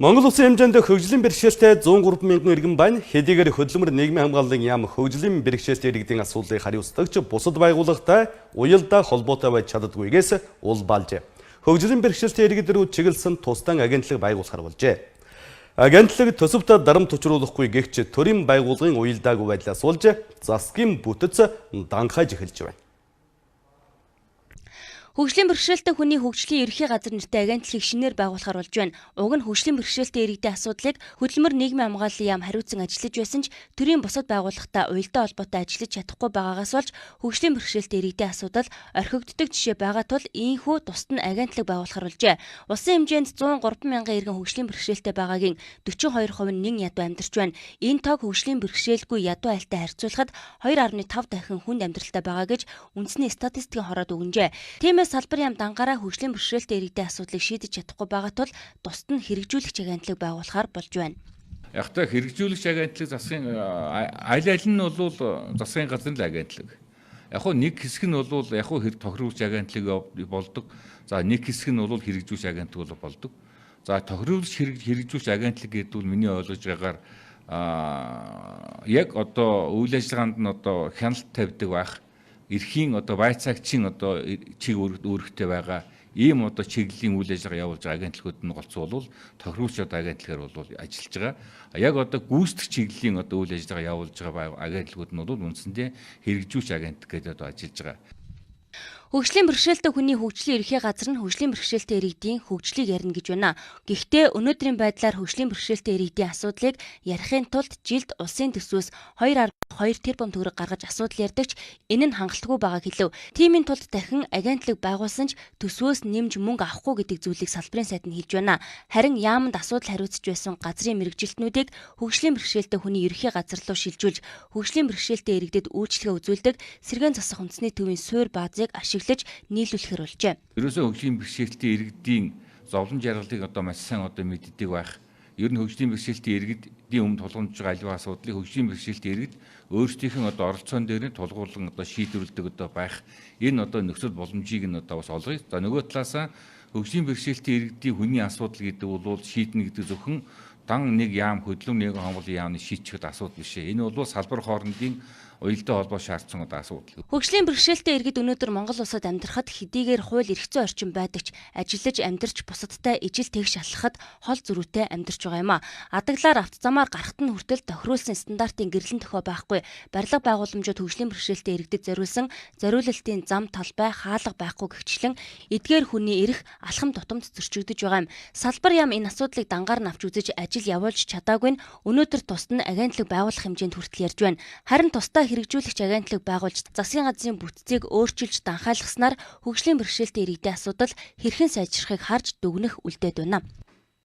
Монгол Улсын хэмжээнд хөгжлийн бэрхшээлтэй 103 мянган иргэн байна. Хэдийгээр хөдөлмөр нийгмийн хамгааллын яам хөгжлийн бэрхшээлтэй иргэдийн асуудлыг хариуцдагч бусад байгууллагатай уялдаа холбоотой байж чаддаггүйгээс улбаалжээ. Хөгжлийн бэрхшээлтэй иргэд рүү чиглэсэн тусдаа агентлаг байгуулахар болжээ. Агентлаг төсөвт дарамт учруулахгүй гэгч төрийн байгууллагын уялдаагүй байдлаас болж засгийн бүтэц данхайж эхэлж байна. Хөгжлийн бэрхшээлтэй хүний хөгжлийн ерхий газар нэртэй агентлагийг шинээр байгуулахар болж байна. Уг нь хөгжлийн бэрхшээлтэй иргэдийн асуудлыг хөдөлмөр нийгмийн хамгааллын яам хариуцсан ажиллаж байсан ч төрийн бусад байгууллагатай уялдаа холбоотой ажиллаж чадахгүй байгаагаас болж хөгжлийн бэрхшээлтэй иргэдийн асуудал орхигддог жишээ байгаа тул ийнхүү тусад нь агентлаг байгуулахар болжээ. Улсын хэмжээнд 103 мянган иргэн хөгжлийн бэрхшээлтэй байгаагийн 42% нь нэн ядуу амьдарч байна. Энэ тоог хөгжлийн бэрхшээлгүй ядуу айлтай харьцуулахад 2.5 дахин хүнд амьдралтай байгаа гэж үндэсний статистикийн хороод өгнжээ. Тиймээс салбар яам дангаараа хөгжлийн бэрхшээлтэй иргэдийн асуудлыг шийдэж чадахгүй байгаа тул тусад нь хэрэгжүүлэгч агентлаг байгуулахар болж байна. Яг та хэрэгжүүлэгч агентлаг засгийн аль аль нь бол засгийн газрын л агентлаг. Яг хөө нэг хэсэг нь бол яг хөө тохируулагч агентлаг болдог. За нэг хэсэг нь бол хэрэгжүүлэгч агентлаг болдог. За тохируулагч хэрэгжүүлэгч агентлаг гэдэг нь миний ойлгож байгаагаар яг одоо үйл ажиллагаанд нь одоо хяналт тавьдаг байх, эрхийн одоо байцаагчийн одоо чиг үүрэгтэй байгаа ийм одоо чиглэлийн үйл ажиллагаа явуулж байгаа агентлагууд нь голцоо бол тохируулагч одоо агентлагаар бол ажиллаж байгаа. Яг одоо гүйцэтгэх чиглэлийн одоо үйл ажиллагаа явуулж байгаа агентлагууд нь бол үндсэндээ хэрэгжүүлэгч агентлаг гэдэг одоо ажиллаж байгаа. Хөгжлийн бэрхшээлтэй хүний хөгжлийн ерхий газар нь хөгжлийн бэрхшээлтэй иргэдийн хөгжлийг ярина гэж байна. Гэхдээ өнөөдрийн байдлаар хөгжлийн бэрхшээлтэй иргэдийн асуудлыг ярихын тулд жилд улсын төсвөөс 2.2 тэрбум төгрөг гаргаж асуудал ярьдагч энэ нь хангалтгүй байгааг хэлэв. Тиймийн тулд дахин агентлаг байгуулсан ч төсвөөс нэмж мөнгө авахгүй гэдэг зүйлийг салбарын сайд нь хэлж байна. Харин яаманд асуудал хариуцж байсан газрын мэргэжилтнүүдийг хөгжлийн бэрхшээлтэй хүний ерхий газар руу шилжүүлж хөгжлийн бэрхшээлтэй иргэдэд үйлчилгээ үзүүлдэг сэргээн засах үндэсний төвийн суурь баазыг ашиглаж нийлүүлэхэр болжээ. Ерөөсөө хөгжлийн бэрхшээлтэй иргэдийн зовлон жаргалыг одоо маш сайн одоо мэддэг байх. Ер нь хөгжлийн бэрхшээлтэй иргэдийн өмнө тулгамдж байгаа аливаа асуудлыг хөгжлийн бэрхшээлтэй иргэд өөрсдийнх нь одоо оролцоон дээр нь тулгуурлан одоо шийдвэрлэдэг одоо байх. Энэ одоо нөхцөл боломжийг нь одоо бас олгоё. За нөгөө талаасаа хөгжлийн бэрхшээлтэй иргэдийн хүний асуудал гэдэг бол шийднэ гэдэг зөвхөн дан нэг яам хөдөлмөр нийгмийн хамгааллын яамны шийдчихэд асуудал биш ээ. Энэ бол салбар хоорондын уялдаа холбоо шаардсан одоо асуудал. Хөгжлийн бэрхшээлтэй иргэд өнөөдөр Монгол улсад амьдрахад хэдийгээр хууль эрх зүйн орчин байдаг ч ажиллаж амьдарч бусадтай ижил тэгш алхахад хол зөрүүтэй амьдарч байгаа юм а. Адаглаар автозамаар гарахт нь хүртэл тохируулсан стандартын гэрлэн тохио байхгүй. Барилга байгууламжууд хөгжлийн бэрхшээлтэй иргэдэд зориулсан зориулалтын зам талбай хаалга байхгүй гэгчлэн эдгээр хүний эрх алхам тутамд зөрчигдөж байгаа юм. Салбар яам энэ асуудлыг дангаар нь авч үзэж ажил явуулж чадаагүй нь өнөөдөр тусад нь агентлаг байгуулах хэмжээнд хүртэл ярьж байна. Харин тусдаа хэрэгжүүлэгч агентлаг байгуулж засгийн газрын бүтцийг өөрчилж данхайлгаснаар хөгжлийн бэрхшээлтэй иргэдийн асуудал хэрхэн сайжрахыг харж дүгнэх үлдээд байна.